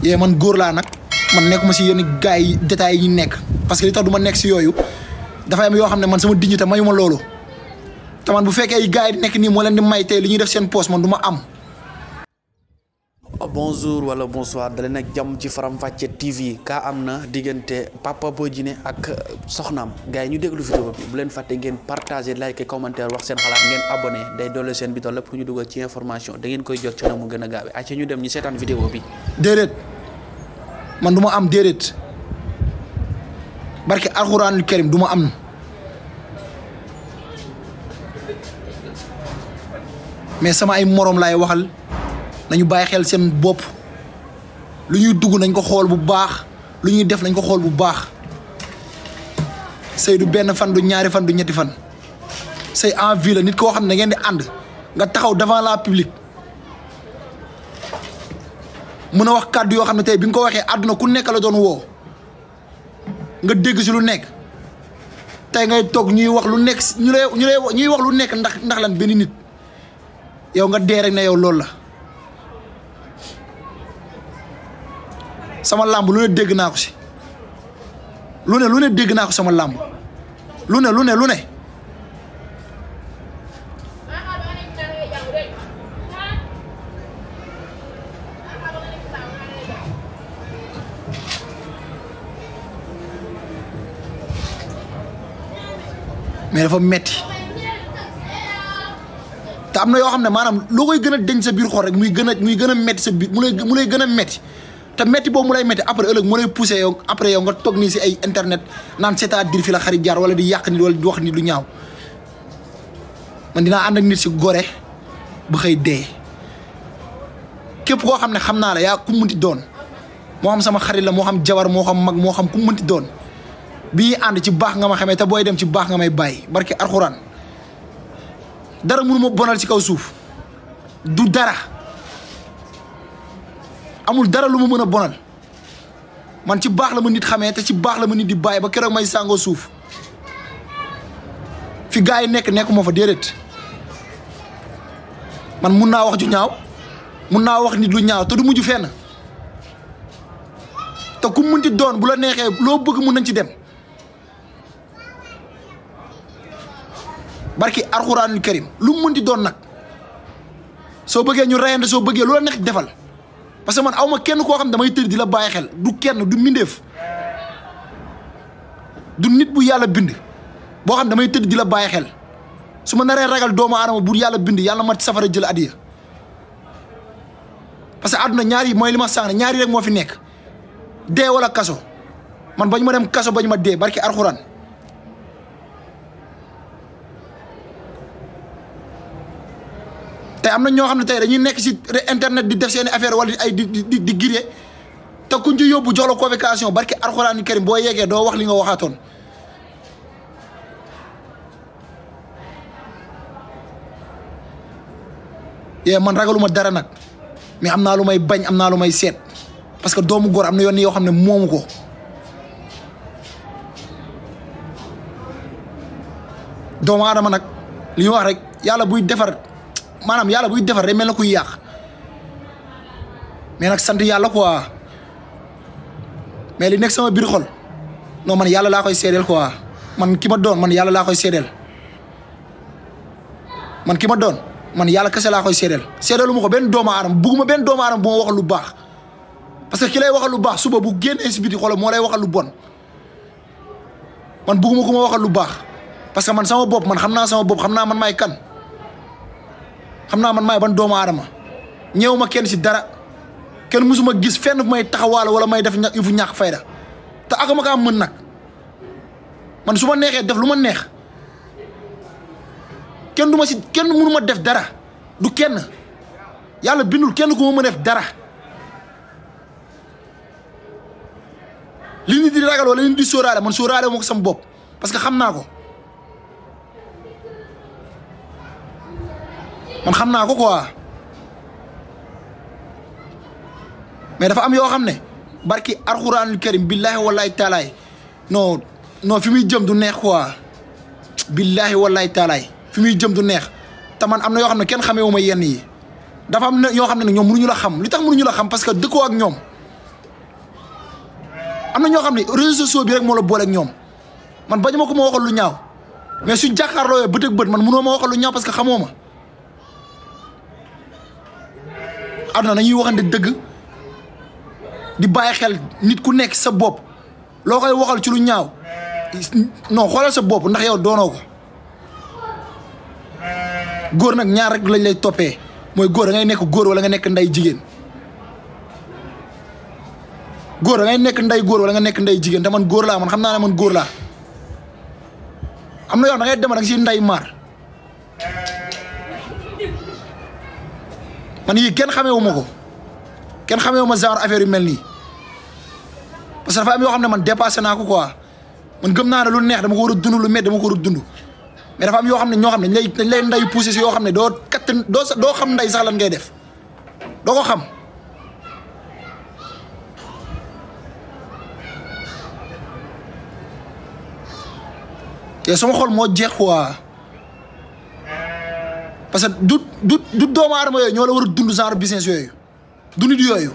yee man góor laa nag man nekkuma si yenn gars yi détails yi ñu nekk parce que li tax du ma nekk si yooyu dafay am yoo xam ne man sama dignité mayuma loolu te man bu fekkee gars yi nekk nii moo leen di may tey li ñuy def seen poste man du ma am. bonjour wala bonsoir dalee nag jàmm ci Faram Facce TV kaa am na diggante Papa Boy Djiné ak soxnaam gars yi ñu déglu vidéo bi bu leen fàtte ngeen partager like commentaire wax seen xalaat ngeen abonné day doole seen bito lépp ñu dugal ci information da ngeen koy jot ci na mu gën a gaawe acca ñu dem ñu seetaan vidéo bi. déedéet man du ma am déedéet barke alxuraanul karim du ma am mais sama ay moroom laay waxal. nañu bàyyi xel seen bopp lu ñuy dugg nañ ko xool bu baax lu ñuy def nañ ko xool bu baax sëy du benn fan du ñaari fan du ñetti fan sëy en vie la nit koo xam ne ngeen di ànd nga taxaw devant la public mun a wax kàddu yoo xam ne tey bi nga ko waxee àdduna ku nekk la doon woo nga dégg si lu nekk tey ngay toog ñuy wax lu nekk ñuy wax lu nekk ndax lan benn nit yow nga dee rek ne yow loolu la. sama làmb lu ne dégg naa ko si lu ne dégg naa ko sama làmb lu ne mais dafa metti te am na yoo xam ne maanaam loo koy gën a denc sa biir xol rek muy gën a metti sa biir mu lay gën a metti te metti boobu mu lay metti après ëllëg mu lay poussé yow après yow nga toog nii si ay internet naan c'est-à-dire fi la xarit jaar wala di yàq nit wala di wax nit lu ñaaw man dinaa ànd ak nit si gore ba xëy dee képp koo xam ne xam naa la yaa ku munti doon moo xam sama xarit la moo xam jabar moo xam mag moo xam ku munti doon bi ñuy ànd ci baax nga ma xamee te booy dem ci baax nga may bàyyi barke alxuraan dara mënu ma bonal ci kaw suuf du dara amul dara lu ma mën a bonal man ci baax la ma nit xamee te ci baax la ma nit di bàyyi ba keroog may sàngoo suuf fi gars yi nekkuma fa déedéet man mun naa wax ju ñaaw mun naa wax nit lu ñaaw te du mujj fenn te ku munti doon bu la neexee loo bëgg mun nañ ci dem barki alxuraanul karim lu mu munti doon nag soo bëggee ñu reyande soo bëggee lu la neex defal parce que man awma kenn koo xam ne damay tëdd di la bàyyi xel du kenn du mbindeef du nit bu yàlla bind boo xam ne damay tëdd di la bàyyi xel su ma naree ragal doomu aadama bu yàlla bind yàlla ma safara jël adiya parce que àdduna ñaari mooy li ma sànq ñaari rek moo fi nekk dee wala kaso man bañ ma dem kaso bañ ma dee barki alxuraan te am na ñoo xam ne tey dañuy nekk si internet di def seeni affaire wala ay di giré te kuñ ci yóbbu jox la convocation barki alxuraan karim boo yeggee doo wax li nga waxaatoon yee man ragaluma dara nag mais am naa lu may bañ am naa lu may seet parce que doomu góor am na yoon yoo xam ne moomu ko doomu aadama nag li ñu wax rek yàlla buy defar maanaam yàlla buy defar day mel na kuy yàq mais nag sant yàlla quoi mais li nekk sama biir xol non man yàlla laa koy seedeel quoi man ki ma doon man yàlla laa koy seedeel man ki ma doon man yàlla kese laa koy seedeel seedeelu ma ko benn doomu aadama bugguma benn doomu aadama bu ma waxal lu baax parce que ki lay waxal lu baax suba bu génnee si biti xolam moo lay waxal lu bon man bugguma ku ma waxal lu baax parce que man sama bopp man xam naa sama bopp xam naa man maay kan xam naa man maay ban doomu aadama ñëw ma kenn si dara kenn musuma gis fenn fu may taxawaale wala may def fu ñàkk fayda te ak ma kaa mën nag man su ma neexee def lu ma neex kenn du ma si kenn mënu ma def dara du kenn yàlla bindul kenn ku ma mën a def dara li nit di ragal wala li nit di sóoraale man sóoraale moo ko sama bopp parce que xam naa ko man xam naa ko quoi mais dafa am yoo xam ne barki alxuraanul karim billaahi wallaahi taalaay non fi muy jëm du neex quoi billaahi wallaahi taalaay fi muy jëm du neex te man am na yoo xam ne kenn xamee wu ma yenn yi dafa am na yoo xam ne ñoom mënuñu la xam li tax mënuñu la xam parce que dëkkoo ak ñoom am na ñoo xam ne réseaux sociaux bi rek moo la boole ak ñoom man bañu ma ko ma waxal lu ñaaw mais su jàkkaarloo bët ak bët man mënoo ma waxal lu ñaaw parce que xamoo ma àdduna nañuy waxante dëgg di bàyyi xel nit ku nekk sa bopp loo koy waxal ci lu ñaaw non xoolal sa bopp ndax yow doonoo ko góor nag ñaar rek lañ lay toppee mooy góor da ngay nekk góor wala nga nekk nday jigéen góor da ngay nekk nday góor wala nga nekk nday jigéen te man góor laa man xam naa ne man góor laa am na yoon da ngay dem rek si nday maar man yii kenn xameewu ma ko kenn xameewu ma genre affaire yu mel nii parce que dafa am yoo xam ne man dépassé naa ko quoi man gëm naa ne lu neex dama ko war a dund lu met dama ko war a dund mais dafa am yoo xam ne ñoo xam ne dañ lay nday poussé si yoo xam ne doo katt doo xam nday sax lan ngay def doo ko xam te sama xol moo jeex quoi parce que du doomu aadama yooyu ñoo la war a dund genre business yooyu dund yooyu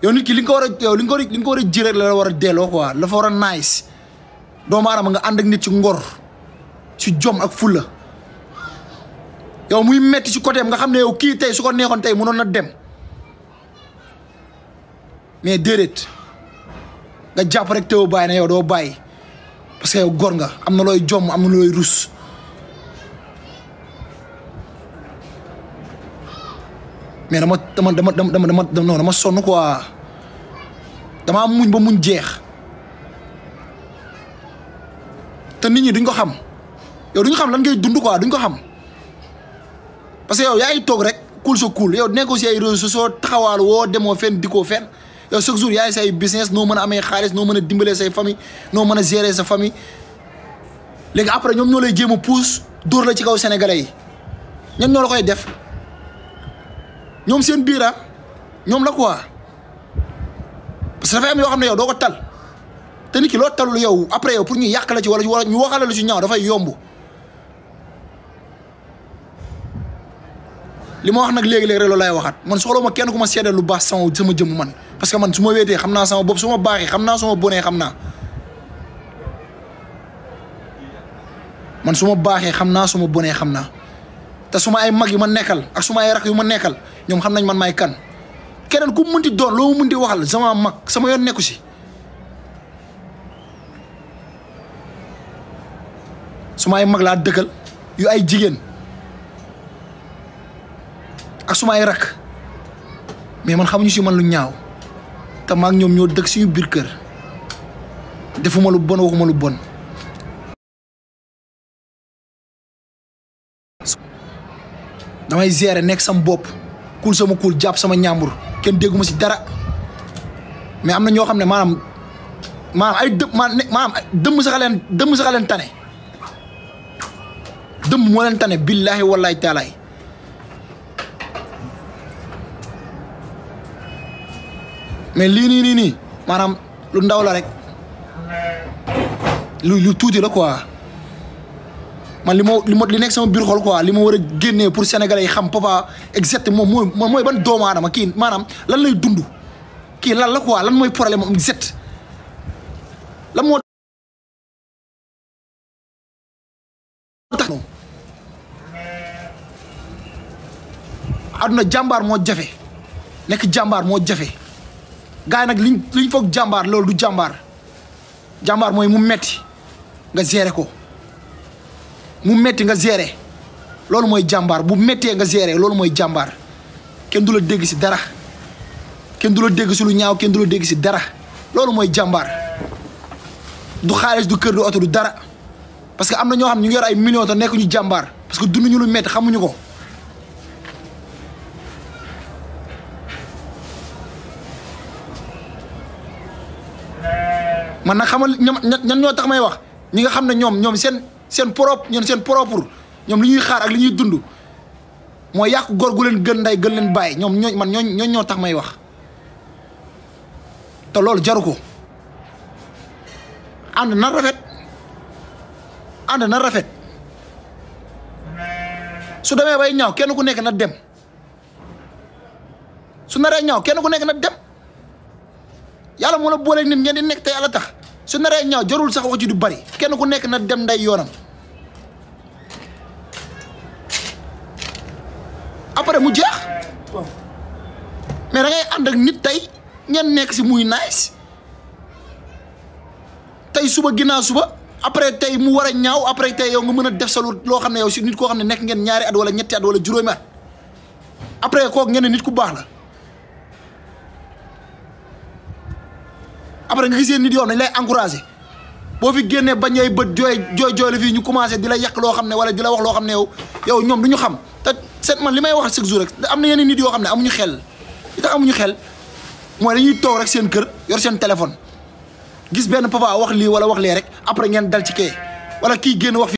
yow nit ki li nga ko war a yow li nga ko war a ji rek la war a delloo quoi la fa war a nice doomu aadama nga ànd ak nit ci ngor ci jom ak fulla yow muy metti ci côté am nga xam ne yow kii tey su ko neexoon tey mënoon na dem mais déedéet nga jàpp rek teew bàyyi na yow doo bàyyi parce que yow góor nga am na looy jom am na looy rus mais dama sonn quoi dama muñ ba muñ jeex te nit ñi duñ ko xam yow duñ xam lan ngay dund quoi duñ ko xam parce que yow yaa ngi toog rek cool sa cool yow nekkoo si ay réseaux sociaux taxawaal woo demoo fenn dikkoo fenn yow chaque jour yaay say business noo mën a amee xaalis noo mën a dimbalee say famille noo mën a gérer sa famille léegi après ñoom ñoo lay jéem a pousse dóor la ci kaw sénégalais yi ñoom ñoo la koy def ñoom seen biira ñoom la quoi parce que dafay am yoo xam ne yow doo ko tal te nit ki loo talul yow après yow pour ñu yàq la ci wala ñu waxale lu ci ñaaw dafay yomb li ma wax nag léegi-léegi rek loolu laay waxaat man soxla ma kenn ku ma seedal lu baax sama jëmm man parce que man su ma wéetee xam naa sama bopp su ma baaxee xam naa su ma bonee xam naa man su ma baaxee xam naa su ma bonee xam naa te su ma ay mag yu ma nekkal ak su ma ay rak yu ma nekkal ñoom xam nañ man maay kan keneen ku mënti doon loo mënti waxal sama mag sama yoon nekku si su ma ay mag laa dëkkal yu ay jigéen ak su ma ay rak mais man xamuñu si man lu ñaaw te maag ñoom ñoo dëkk suñu biir kër defuma lu bon waxuma lu bon damay gérer nekk sama bopp kuul sama kuul jàpp sama ñaambur kenn dégguma si dara mais am na ñoo xam ne maanaam ay dëmm sax a leen tane dëmm moo leen tane billaahi wallaahi taalaay mais lii nii maanaam lu ndaw la rek lu tuuti la quoi man li nekk sama biir xol quoi li ma war a génnee pour sénégalais yi xam Papa exactement mooy ban doomu aadama kii maanaam lan lay dund kii lan la quoi lan mooy problème am exact lan moo tax àdduna jàmbaar moo jafe nekk jàmbaar moo jafe gars yi nag liñ foog jàmbaar loolu du jàmbaar mooy mu metti nga gérer ko mu metti nga gérer loolu mooy jàmbaar bu mettee nga gérer loolu mooy jàmbaar kenn du la dégg si dara kenn du la dégg si lu ñaaw kenn du la dégg si dara loolu mooy jàmbaar du xaalis du kër du oto du dara parce que am na ñoo xam ñu ngi yor ay millions te nekk ñu jàmbaar parce que dunduñu lu metti xamuñu ko man nag xamal ñan ñoo tax may wax ñi nga xam ne ñoom seen propre ñoom li ñuy xaar ak li ñuy dund mooy yàq góor gu leen gën nday gën leen bàyyi ñooñ ñoo tax may wax te loolu jaru ko ànd na rafet su demee bay ñaaw kenn ku nekk na dem su naree ñaaw kenn ku nekk na dem yàlla moo la booleeg nit ngeen di nekk te yàlla tax su naree ñaaw jarul sax wax ci du bari kenn ku nekk na dem nday yoonam après mu jeex mais da ngay ànd ak nit tey ngeen nekk si muy nice tey suba ginnaaw suba après tey mu war a ñaaw après tey yow nga mën a def sa loo xam ne yow si nit koo xam ne nekk ngeen ñaari at wala ñetti at wala juróomi at après kooku ngeen ne nit ku baax la après nga gisee nit yoo xam ne dañ lay encouragé boo fi génnee bañ ay bët jooy la fii ñu commencé di la yàq loo xam ne wala di la wax loo xam ne yow ñoom du ñu xam te seet man li may wax chaque jour rek am na yeneen nit yoo xam ne amuñu xel li tax amuñu xel mooy dañuy toog rek seen kër yor seen téléphone gis benn papa wax lii wala wax lee rek après ngeen dal ci kee wala kii génn wax